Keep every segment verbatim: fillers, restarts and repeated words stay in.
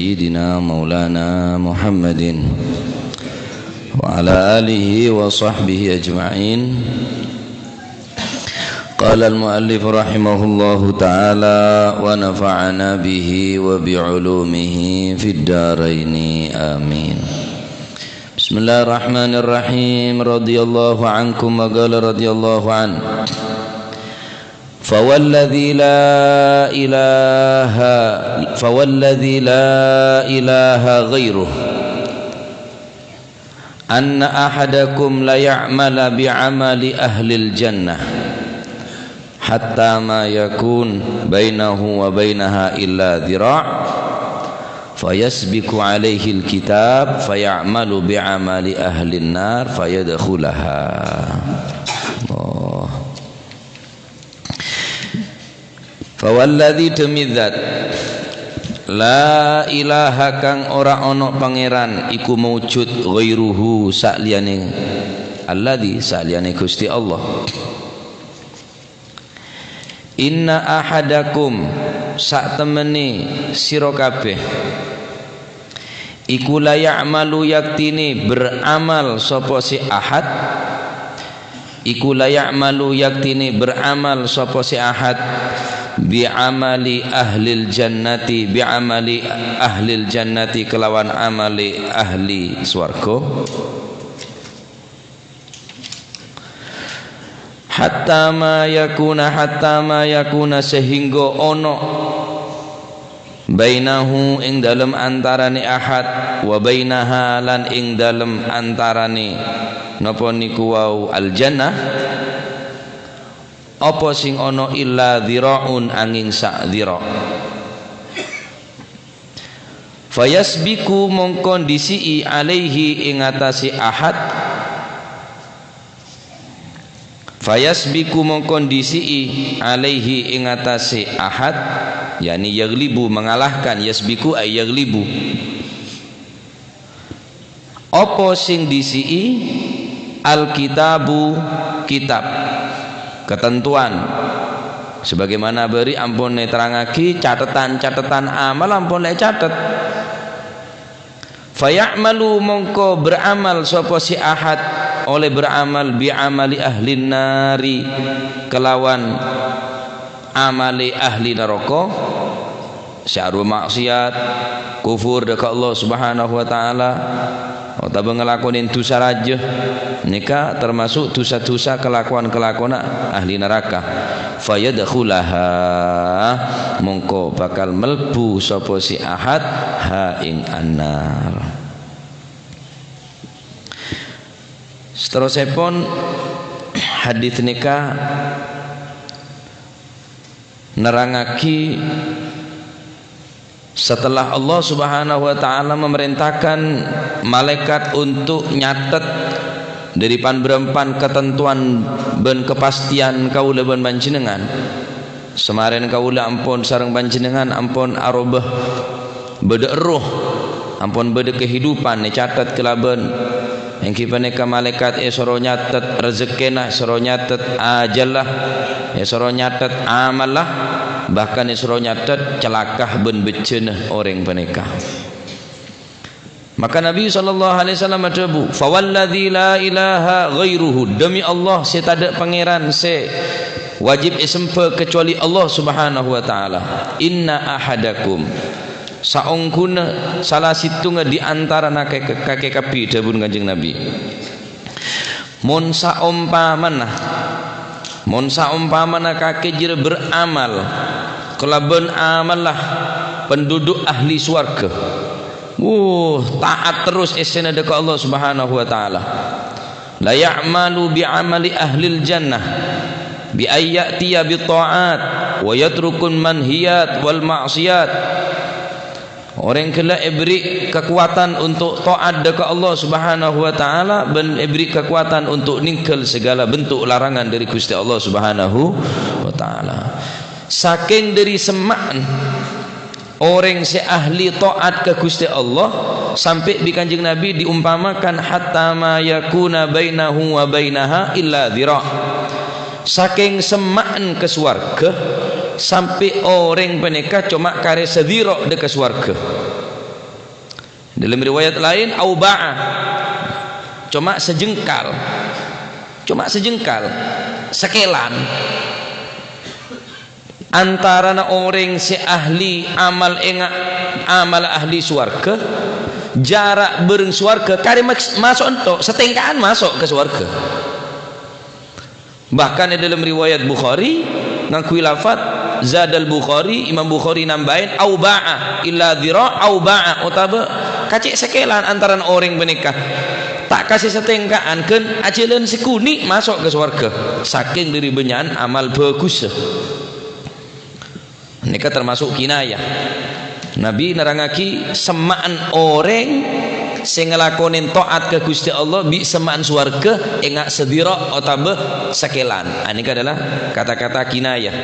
سيدنا مولانا محمد وعلى آله وصحبه أجمعين. قال المؤلف رحمه الله تعالى ونفعنا به وبعلومه في الدارين، آمين. بسم الله الرحمن الرحيم. رضي الله عنكم، وقال رضي الله عنه: فوالذي لا إله، فوالذي لا إله غيره، أن أحدكم ليعمل بعمل أهل الجنة، حتى ما يكون بينه وبينها إلا ذراع، فيسبق عليه الكتاب، فيعمل بعمل أهل النار، فيدخلها. الله. Fawalladzi, demi zat, la ilaha, kang ora ana pangeran iku maujud, ghairuhu, saliyane alladzi, saliyane Gusti Allah. Inna ahadakum, satemene sira kabeh, iku la ya'malu, yaktine beramal sapa si ahad, iku la ya'malu, yaktine beramal sapa si ahad, bi amali ahlil jannati, bi amali ahlil jannati, kelawan amale ahli swarga. Hatta ma yakuna, hatta ma yakuna, sehingga ana, bainahu, ing dalem antarane ahad, wa bainaha, lan ing dalem antarane napa niku wau al-jannah, apa sing ana, illa dhira'un, anging sa' dhira'. Fayasbiqu, mongko ndhisi'i, alaihi, ing atase ahad. Fayasbiqu, mongko ndhisi'i, alaihi, ing atase ahad, yani yaghlibu, mengalahkan, yasbiqu ay yaghlibu. Apa sing ndhisi'i? Alkitabu, kitab. Ketentuan. Sebagaimana bari ampon eterrangagi, catetan-catetan amal ampon le catet. Faya'malu, mongko beramal sapa si ahad, oleh beramal bi amali ahlin nari, kelawan amale ahli naraka, sè arowa maksiat, kufur dâ' ka Allah Subhanahu wa Ta'ala, otabâ ngalakonè dhusa rajâ, nèka tamaso' dhusa-dhusa kalakowan-kalakowanna ahli naraka. Fayadkhulaha, mongko bhâkal melbu sapa sè ahad ha ing annar. Saterrossèpon, hadits nèka nerrangngaghi, setelah Allah Subhanahu wa Ta'ala memerintahkan malaikat untuk nyatet dâri pan-bârâmpan ketentuan bân kepastian kaulâ bân panjhennengngan, samarèn kaulâ ampon sareng panjhennengngan ampon aroba bâdâ erroh, ampon bâdâ kehidupan ècatet kalabân, èngghi panèka malaèkat èsoro nyatet rejekkèna, èsoro nyatet ajâlla, èsoro nyatet amalla, bahkan èsoro nyatet calaka bân bejjhâna orèng panèka. Maka Nabi sallallahu alaihi wasallam adhâbu, "Fawalladzi la ilaha ghairuhu," demi Allah sè tadâ' pangèran sè wajib èsembhâ kecuali Allah Subhanahu wa Ta'ala, "inna ahadakum," saongghuna sala sèttonga di antarana kakè, kakè kabbhi, dhâbuna Kanjeng Nabi. Mon saompamana, mon saompamana kakè jârèya beramal kalabân amalla penduduk ahli sowarghâ, wuh, taat terros essèna dâ' ka Allah Subhanahu wa Ta'ala. La ya'malu bi amali ahlil jannah, bi an ya'tiya bit ta'at, wa yatrukul manhiyat wal ma'siyat. Orèng ghellâ' èberri' kakowadhân untuk taat dâ' ka Allah Subhanahu wa Ta'ala, bân èberri' kakowadhân untuk nèngghâl segala bentuk larangan dâri Ghustè Allah Subhanahu wa Ta'ala. Sakèng dâri semma'na orèng sè ahli taat ka Ghustè Allah, sampè' bi' Kanjeng Nabi diumpamakan, "Hatta ma yakuna bainahu wa bainaha illa dhira'." Sakèng semma'na ka sowarghâ, sampè' orèng panèka coma karè sadhira' dâ' ka sowarghâ. Dalam riwayat lain, auba'a. Coma sajengkal. Coma sajengkal. Sakelan. Antarana orèng sè ahli amal enga' amal ahli sowarghâ, jhârâ' bhâreng sowarghâ, karè mas-, maso' ènto', satèngka'an maso' ka sowarghâ. Bahkan è dâlem riwayat Bukhari, ngangghuy lafat, zadal Bukhari, Imam Bukhari nambâi, "Au ba'a, illa dhira', au ba'a," otabâ kacè' sakelan antarana orèng panèka. Ta' kasè satèngka'an, ghân ajhâlân sè ghunè' maso' ka sowarghâ, sakèng dâri bânnya'an amal bhâghussâ. Nèka termasuk kinayah. Nabi nerrangngaghi semma'an orèng sè ngalakonè ta'at ka Ghustè Allah bi' semma'an sowarghâ enga' sadhira' otabâ sakelan. Ah, nèka adalah kata-kata kinayah.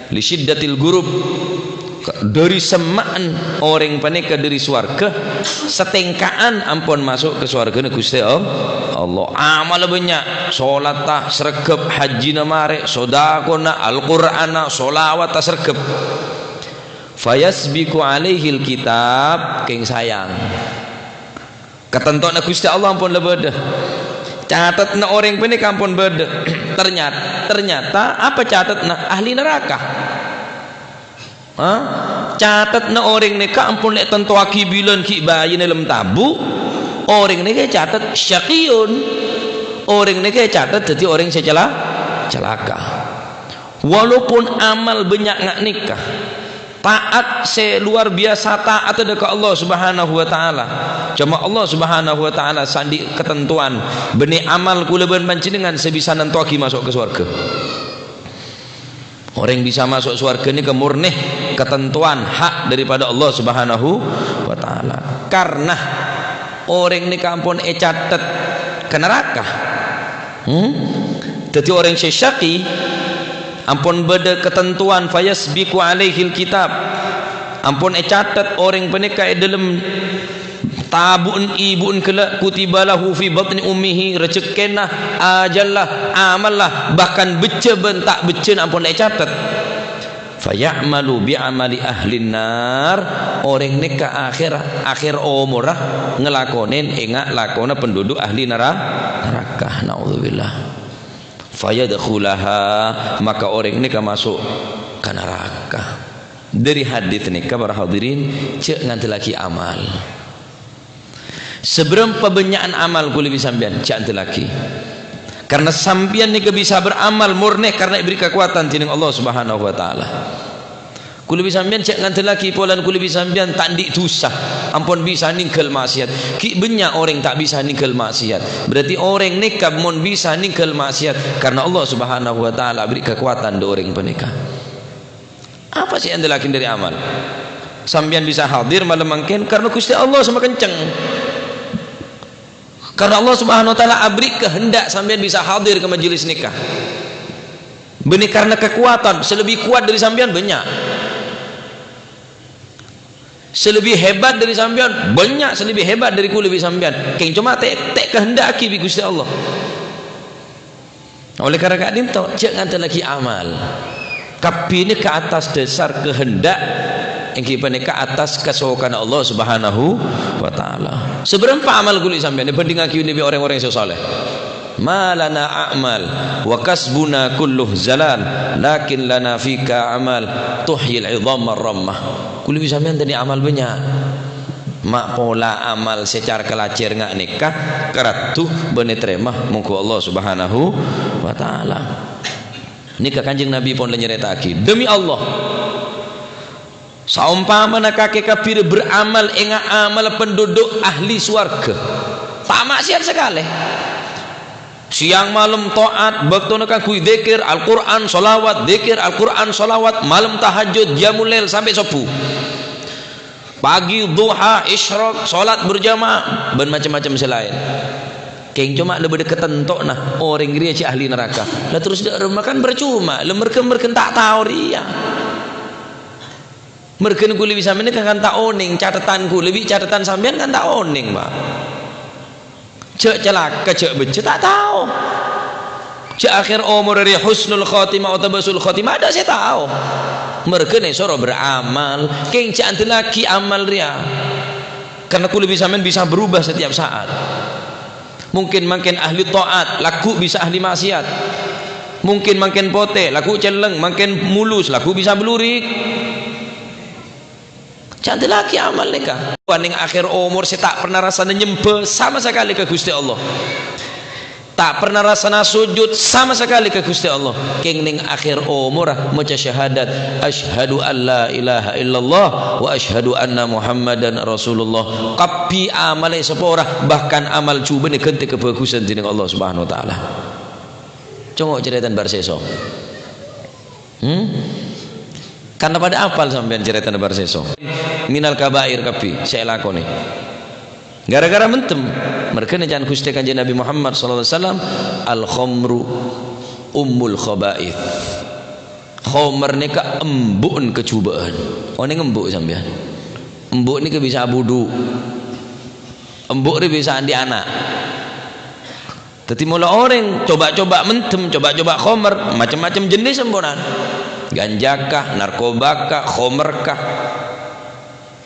Li syiddatil ghurub. Dâri semma'an orèng panèka dâri sowarghâ, satèngka'an ampon maso' ka sowarghâna Ghustè All-, Allah. Amalla bânnya', solatta sregghep, hajjina marè, sodakona, Al-Qur'anna, sholawatta sregghep. Fayasbiqu alaihil kitab, kèng sayang. Katantowanna Ghustè Allah ampon la bâdâ. Cateddhâ orèng panèka ampon bâdâ. Ternyat-, ternyata apa cateddhâ? Ahli naraka. Hah? Cateddhâ orèng nèka ampon lè' tantowaghi bilân ghi' bâjâna è dâlem tabu', orèng nèka ècatet syaqiyun. Orèng nèka ècatet dhâddhi orèng sè cela-, calaka. Walaupun amal bânnya' nga' nèka, ta'at sè luar biasa ta'at dâ' ka Allah Subhanahu wa Ta'ala. Coma Allah Subhanahu wa Ta'ala sè andi' katantowan, bânnè amal kaulâ bân panjhennengngan sè bisa nantowaghi maso' ka sowarghâ. Orèng bisa maso' sowarghâ nèka mornè katantowan hak daripada Allah Subhanahu wa Ta'ala. Karna orèng nèka ampon ècatet ka naraka. Hmm? Dhâddhi orèng sè syaqi ampon bâdâ katantowan, fayasbiqu alaihil kitab. Ampon ècatet orèng panèka è dâlem tabu'en ibu'en ghellâ', kutiba lahu fi batni ummihi, rejhekkèna, ajalla, amalla, bahkan bhâjjhâ bân ta' bhâjjhâna ampon ècatet. Faya'malu bi'amali ahlin nar, orèng nèka akhèr, akhèr omorra ngalakonè enga' lakona penduduk ahli nara-, naraka. Naudzubillah. Fayadkhulaha, maka orèng nèka maso' ka naraka. Dâri hadits nèka, para hadirin, jhâ' ngandellaghi amal. Sabârâmpa bânnya'an amal kaulâ bi' sampèyan, jhâ' andellaghi. Karna sampèyan nèka bisa beramal mornè karna èbhârri' kakowadhân dening Allah Subhanahu wa Ta'ala. Kaulâ bi' sampèyan jhâ' ngandellaghi polana kaulâ bi' sampèyan ta' andi' dhusa, ampon bisa nèngghâl ma'siyat. Ghi' bânnya' orèng ta' bisa nèngghâl ma'siyat. Berarti orèng nèka mon bisa nèngghâl ma'siyat karna Allah Subhanahu wa Ta'ala bhârri' kakowadhân dâ' orèng panèka. Apa sè èandellaghi dâri amal? Sampèyan bisa hadir malem mangkèn karna Ghustè Allah sè makenceng. Karna Allah Subhanahu wa Ta'ala abhârri' kahendak sampèyan bisa hadir ka majelis nèka. Bânnè karna kakowadhân, sè lebbi kowat dâri sampèyan bânnya'. Sè lebbi hebat dâri sampèyan bânnya', sè lebbi hebat dâri kaulâ bi' sampèyan. Kèng coma ta', ta' èkahenda'aghi bi' Ghustè Allah. Oleh karena ka'dinto, jhâ' ngandellaghi amal. Kabbhi nèka atas dasar kahendak, èngghi panèka atas kasokanna Allah Subhanahu wa Ta'ala. Sabârâmpa amal kaulâ sampèyan èbhândhingngaghi bi' rèng-orèng sè saleh? Ma lana a'mal wa kasbuna kulluh zalal, lakin lana fika amal tuhyil idhamar rammah. Kaulâ bi' sampèyan tadâ' amal bânnya'. Ma' pola amal sè cara kalajhâr nga' nèka karaddhu bân ètarèma mongghu Allah Subhanahu wa Ta'ala. Nèka Kanjeng Nabi pon la nyarèta'aghi, "Demi Allah, saompamana kakè kabbhi beramal enga' amal penduduk ahli sowarghâ, ta' ma'siyat sakalè." Sèyang malem ta'at, bâktona kaangghuy dzikir, Al-Qur'an, shalawat, dzikir, Al-Qur'an, shalawat, malem tahajjud, qiyamul lail sampè' sobbhu. Pagi, dhuha, isyraq, shalat berjamaah, bân macem-macem sè laèn. Kèng coma la bâdâ katantowanna, orèng rèya jhâ' ahli naraka. La terros dâ' remma kan parcoma, la merghân-merghân ta' tao rèya. Merghân kaulâ bi' sampèyan kan ta' onèng, catetan kaulâ bi' catetan sampèyan kan ta' onèng, Pak. Jhâ' calaka, jhâ' bhâjjhâ, ta' tao. Jhâ' akhèr omor rèya husnul khotimah otabâ su'ul khotimah, adâ' sè tao. Merghân èsoro beramal, kèng jhâ' andellaghi amal rèya. Karena kulâ bi' sampèyan bisa berubah setiap saat. Mungkin mangkèn ahli taat, lagghu' bisa ahli maksiat. Mungkin mangkèn potè, lagghu' celleng, mangkèn mulus, lagghu' bisa blurik. Jhâ' èdâlâghi amal nèka. Wah, neng akhir omor sè ta' pernah rassana nyembâ sama sakalè ka Ghustè Allah. Ta' pernah rassana sojud sama sakalè ka Ghustè Allah. Kèng neng akhir omorra maca syahadat, "Asyhadu an la ilaha illallah wa asyhadu anna Muhammadan Rasulullah." Kabbhi amalla èsapora, bahkan amal jhubâ'na èghântè kabhâghusân dhinèng Allah Subhanahu wa Ta'ala. Congo' carètana bâr sèso. Hmm? Karena padâ apal sampèyan carètana bâr sèso. Minal kabair kabbhi sè èlakonè. Gara-gara mendem, mergâna ca'na Ghustè Kanjeng Nabi Muhammad sallallahu alaihi wasallam, "Al-khamru ummul khaba'ith." Khomer nèka embu'na kajhubâ'ân. Onèng embu' sampèyan? Embu' nèka bisa abudhu. Embu' rè bisa andi' ana'. Dhâddhi, mola orèng coba-coba mendem, coba-coba khomer, macem-macem jenis embu'na. Ganja kah, narkoba kah, khomer kah.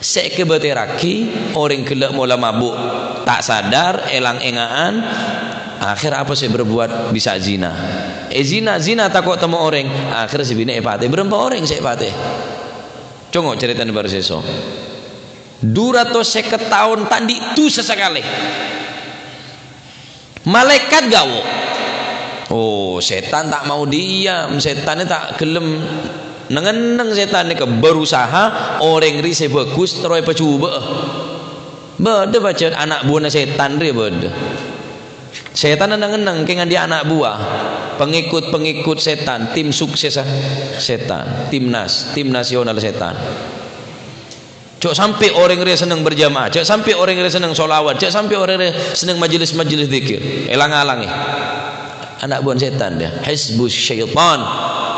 Sè èkabâtèrraghi, orèng ghellâ' mola mabu', ta' sadar, èlang-ènga'an, akhèr apa sè èberbuat? Bisa zina. Èzina, zina tako' temmo orèng, akhèr sè binè' èpatè. Bârâmpa orèng sè èpatè? Congo' carètana bâr sèso. Du ratos sèket taon ta' andi' dusa sakalè. Malaèkat ghawo. Oh, sètan ta' mau diam, sètanna ta' ghellem neng-enneng sètan nèka berusaha orèng rè sè bhâghus terro èpajhubâ'â. Bâdâ pajhât ana' buwâna sètan rè bâdâ. Sètanna neng-enneng kèng andi' ana' buwâ, pengikut-pengikut sètan, tim suksessa sètan, timnas, tim nasional sètan. Jhâ' sampè' orèng rè senneng berjamaah, jhâ' sampè' orèng rè senneng sholawat, jhâ' sampè' orèng rè senneng majelis-majelis dzikir. Èlang-alangè. Ana' buwâna sètan, ya. Hizbus syaitan,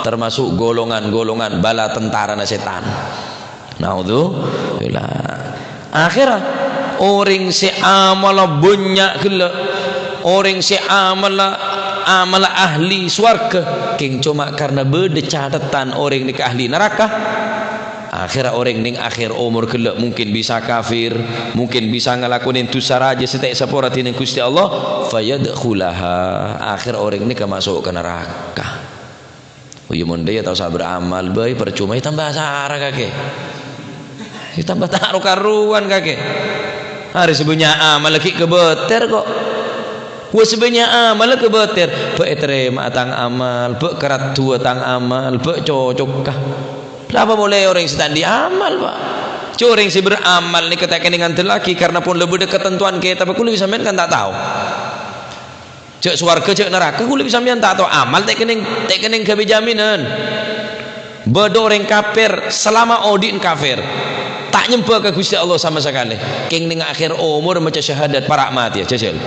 termasuk golongan-golongan bala tentarana sètan. Naudzubillah. Akhèrra, orèng sè amalla bânnya' ghellâ', orèng sè amalla, amalla ahli sowarghâ, kèng coma karna bâdâ cathetan orèng nèka ahli naraka. Akhèrra orèng neng akhèr omor ghellâ' mungkin bisa kafir, mungkin bisa ngalakonè dusa rajâ sè ta' èsapora dhinèng Ghustè Allah, fayadkhulaha. Akhèr orèng nèka maso' ka naraka. Oh, iyâ, mon dâ' iyâ tao sabâr amal bhâi, parcoma, iyâ, tamba sara kakè. Iyâ, tamba ta' ro-karowan kakè. Arè sè bânnya' amal ghi' kabâtèr, kok. Wah, sè bânnya' amalla kabâtèr, bâ' ètarèma'a tang amal, bâ' karaddhuwâ tang amal, bâ' cocokka. Ponapa molè orèng sè ta' andi' amal, Pak? Jhâ' orèng sè beramal nèka ta' kènè ngandellaghi, karna pon la bâdâ katantowan kètabbhâ, kulâ bi' sampèyan kan ta' tao. Jhâ' sowarghâ, jhâ' naraka, kulâ bi' sampèyan ta' tao. Amal ta' kènè, ta' kènè ghâbây jaminan. Bâdâ orèng kafir, salama odi'na kafir. Ta' nyembâ ka Ghustè Allah sama sakalè. Kèng neng akhèr omor maca syahadat, para' matèya, jhâjhâl.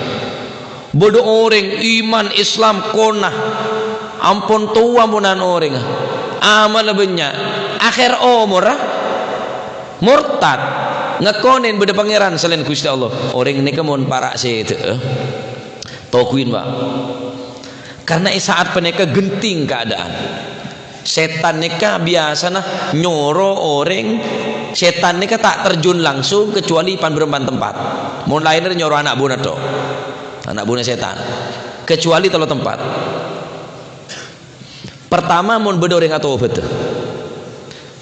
Bâdâ orèng iman Islam kona, ampon towa monan orèngnga, amalla bânnya', akhèr omorra mortad, ngakonè bâdâ Pangèran salaèn Ghustè Allah. Orèng nèka mon para' sèdhâ'â, toguin, Pak. Karna è sa'at panèka genting keadaan. Sètan nèka biyasana nyoro orèng, sètan nèka ta' terjun langsung kecuali pan-bârâmpan tempat. Mon laèn rè nyoro ana' buwâna tho'. Ana' buwâna sètan. Kecuali tello tempat. Pertama, mon bâdâ orèng atobhât.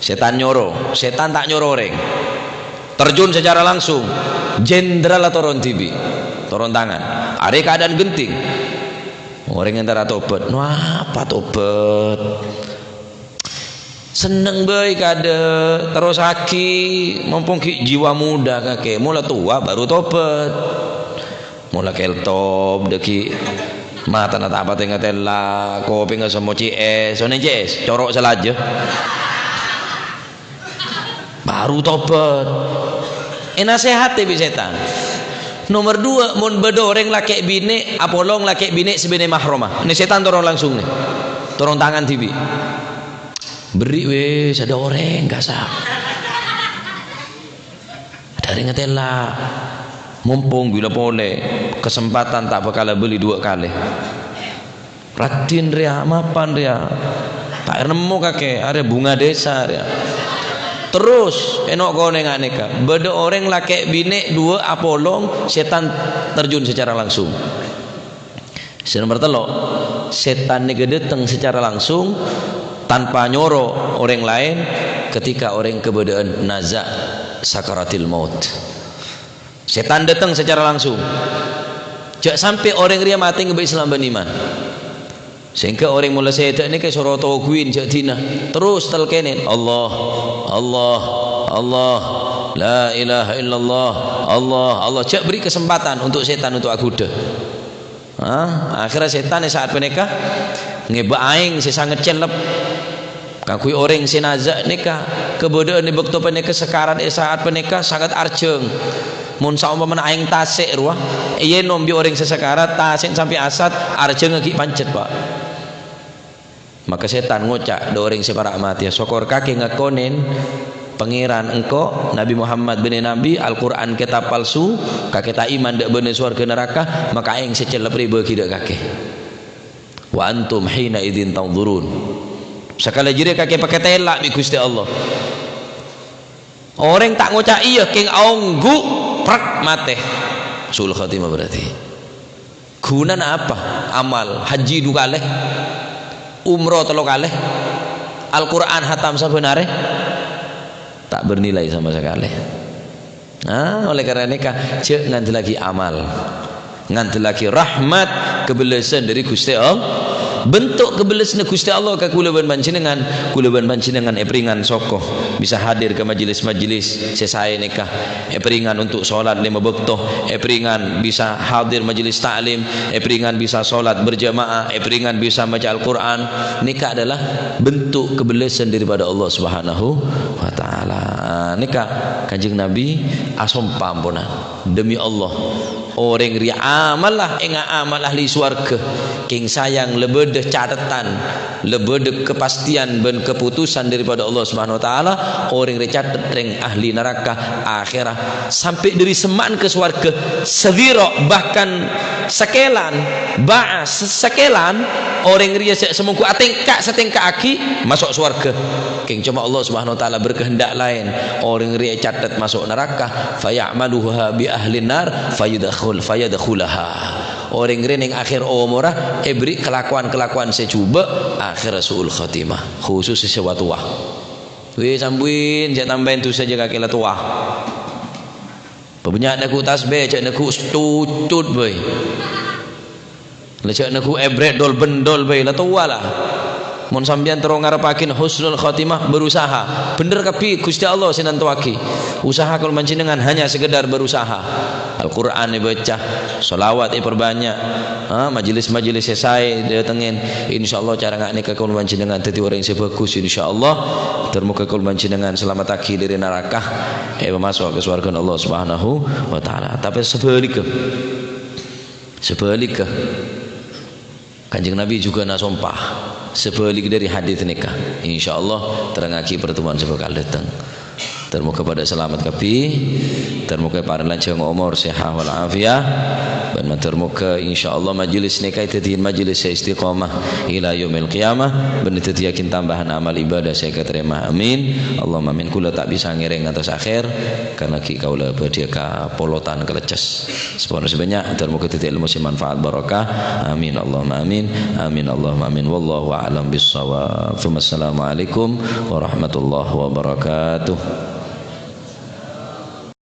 Sètan nyoro, sètan ta' nyoro orèng. Terjun secara langsung, jenderal toron dhibi', toron tangan. Arè keadaan genting. Orèng èntara tobhât. "No apa tobhât? Senneng bhâi kadâ', terrossaghi, mompong ghi' jiwa muda kakè, mola towa baru tobhât." Mola keltop, dâggi' matana ta' patè ngatèla', kopèngnga semmo C S, onèng C S, coro' salajâ. Baru tobhât. Ènasèhatè bi' sètan. Nomer dua, mon bâdâ orèng lakè' binè', apolong lakè' binè' sè binè' mahroma. Nè sètan toron langsung nè. Toron tangan dhibi'. Berri' wis, adâ orèng kasa'. Adâ orèng ngatèla'. Mompong bilâ polè, kasempatan ta' bhâkal abâli duwâ' kalè. Raddhin rèya, mapan rèya. Ta' nemmo kakè, arèya bunga desa rèya. Terros, è no' konèngnga nèka, bâḍâ orèng lakè' binè' ḍuwâ' apolong, sètan terjun secara langsung. Sè nomer tello', sètan nèka ḍâteng secara langsung tanpa nyoro orèng laèn ketika orèng kabâḍâ'ân naza' sakaratil maut. Sètan ḍâteng secara langsung. Jhâ' sampè' orèng rèya matè ngèbâ Islam bân iman. Sehingga orèng mola sèdhâ nèka èsoro toguwin jhâ' dinah, terros talkènè, "Allah, Allah, Allah, la ilaha illallah, Allah, Allah." Jhâ' beri kesempatan untuk sètan untuk aghudhâ. Ah, akhirnya sètan è sa'at panèka ngèbâ aèng sè sanget cellep. Kaangghuy orèng sè naza' nèka, kabâḍâ'ân è bâkto panèka sakarat è sa'at panèka sanget arjhâng. Mon saompamana aèng tasè' rowa èènom bi' orèng sè sakarat, tasè' sampè' asat, arjhângnga ghi' pancet, Pa'. Maka sètan ngoca' ḍâ' orèng sè para' matèya, "Sokor kakè ngakonèn Pangèran engko', Nabbhi Muhammad bânnè nabbhi, Al-Qur'an kètab palsu, kakè ta' iman ḍâ' bânnè sowarghâ naraka, maka aèng sè cellep rèya bâghi ḍâ' kakè. Wa antum hina idzin tanzurun." Sakalè jârèya kakè pakatèla' bi' Ghustè Allah. Orèng ta' ngoca' iyâ, kèng aongghu', prèk, matè. Su'ul khatimah berarti. Ghunana apa? Amal haji ḍu kalè, umroh tello kalè, Al-Qur'an hatam sabbhân arè, ta' bernilai sama sakalè. Nah, oleh karena nèka, jhâ' ngandellaghi amal. Ngandellaghi rahmat, kabellâsân ḍâri Ghustè Allah. Bentuk kabellâsânna Ghustè Allah ka kaulâ bân panjhennengngan, kaulâ bân panjhennengngan èparèngan soko bisa hadir ka majelis-majelis sè saè nèka. Èparèngan untuk sholat lèma bâkto, èparèngan bisa hadir majelis ta'lim, èparèngan bisa sholat berjamaah, èparèngan bisa maca Al-Qur'an. Nèka adalah bentuk kabellâsân daripada Allah Subhanahu wa Ta'ala. Nèka Kanjeng Nabi asompa ampona, "Demi Allah, orèng rèya amalla ènga' amal ahli sowarghâ, kèng sayang la bâḍâ catetan, la bâḍâ kepastian bân keputusan daripada Allah Subhanahu wa Ta'ala, orèng rèya catet rèng ahli naraka akhèra sampè' ḍâri semma'an ka sowarghâ, sadhira, bahkan sakèlan, ba'a, se-, sakèlan, orèng rèya sè samongghu atèngka' satèngka'aghi maso' sowarghâ. Kèng coma Allah Subhanahu wa Ta'ala berkehendak laèn, orèng rèya ècatet maso' naraka, faya'maluha bi ahlin nar, fayudkhul-, fayadkhulaha." Orèng rèya neng akhèr omorra èberri' kalakowan-kalakowan sè jhubâ', akhèrra su'ul khatimah, khusus sè wa-towa. Wè, sambuin, jhâ' tambâi dhusa jhâ' kakè la towa. Pabânnya'na ghu' tasbih, jhâ' neggu' cucut bhâi. La jhâ' neggu' èbrèt dol-bendol bhâi, la towa la. Mon sampèyan terro ngarebbhâghi husnul khotimah, berusaha. Bhender kabbhi Ghustè Allah sè nantowaghi. Usaha kaulâ panjhennengngan hanya sekedar berusaha. Al-Qur'an èbâca, sholawat èperbânnya', ha, majelis-majelis sè saè èdhâtengngè. Insyaallah cara nga' nèka kaulâ panjhennengngan dhâddhi orèng sè bhâghus, insyaallah. Ter-moga kaulâ panjhennengngan salamettaghi ḍâri naraka, èpamaso' ka sowarghâna Allah Subhanahu wa Ta'ala. Tapè sabhâligghâ, sabhâligghâ, Kanjeng Nabi jhughân asompa sabhâligghâ ḍâri hadits nèka. Insyaallah, terrengngaghi pertemuan sè bhâkal ḍâteng. Ter-moga paḍâ salamet kabbhi. Ter-moga èparèng lanjhâng omor, sehat wal afiat. Bân ter-moga insyaallah majelis nèka èdhâddhiyâghi majelis sè istiqomah ila yaumil qiyamah. Bân èdhâddhiyâghi tambahan amal ibadah sè èkatarèma. Amin. Allahumma amin. Kaulâ ta' bisa ngèrèng ngantos akhèr, karna ghi' kaulâ bâḍâ ka Polotan Kaleces. Saporana sè bânnya', ter-moga dhâddhi èlmo sè manfaat barokah. Amin, Allahumma amin. Amin, Allahumma amin. Wallahu a'lam bissawab. Tsumma assalamualaikum warahmatullahi wabarakatuh.